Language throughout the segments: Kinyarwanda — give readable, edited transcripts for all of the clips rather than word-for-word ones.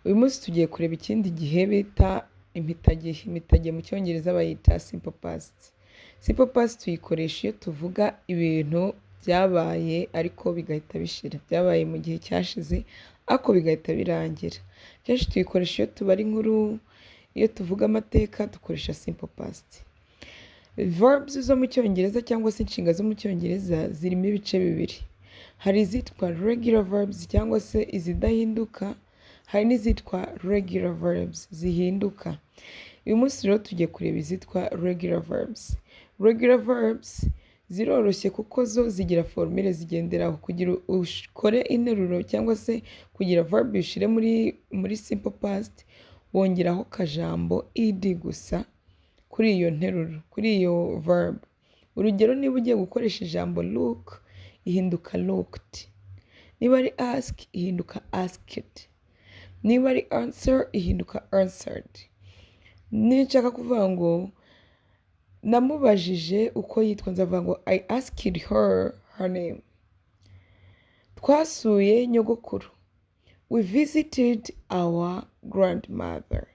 Uyu munsi tugiye kureba ikindi gihe bita impitagihe. Impitagihe mu Cyongereza bayita simple past. Simple past tuyikoresha iyo tuvuga ibintu byabaye ariko bigahita bishira. Byabaye mu gihe cyashize ariko bigahita birangira. Kenshi tuyikoresha iyo tubara inkuru, iyo tuvuga amateka dukoresha simple past. Verbs zo mu Cyongereza cyangwa se inshinga zo mu Cyongereza zirimo ibice bibiri. Hari izitwa regular verbs cyangwa se izidahinduka, hari n'izitwa irregular verbs zihinduka. Uyu munsi rero tugiye kureba izitwa regular verbs. Regular verbs ziroroshye kuko zo zigira formule zigenderaho. Kugira ukore interuro cyangwa se kugira verb uyishyire muri simple past, wongeraho akajambo ed gusa kuri iyo nteruro, kuri iyo verb. Urugero, niba ugiye gukoresha ijambo look, ihinduka looked. Niba ari ask, ihinduka asked. Niba ari answer, ihinduka answered. Niba nshaka kuvuga ngo namubajije uko yitwa, nzavuga ngo "I asked her her name." Twasuye nyogokuru. We visited our grandmother.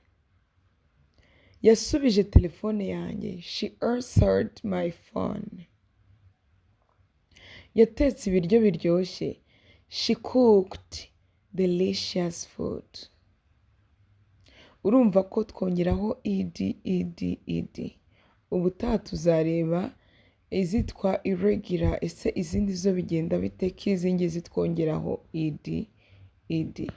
Yasubije telefone yanjye. She answered my phone. Yatetse ibiryo biryoshye. She cooked delicious food. Urumva ko twongeraho ed, ed, ed. Ubutaha tuzareba izitwa irregular. Ese izindi zo bigenda bite ko izi ngizi twongeraho ed, ed?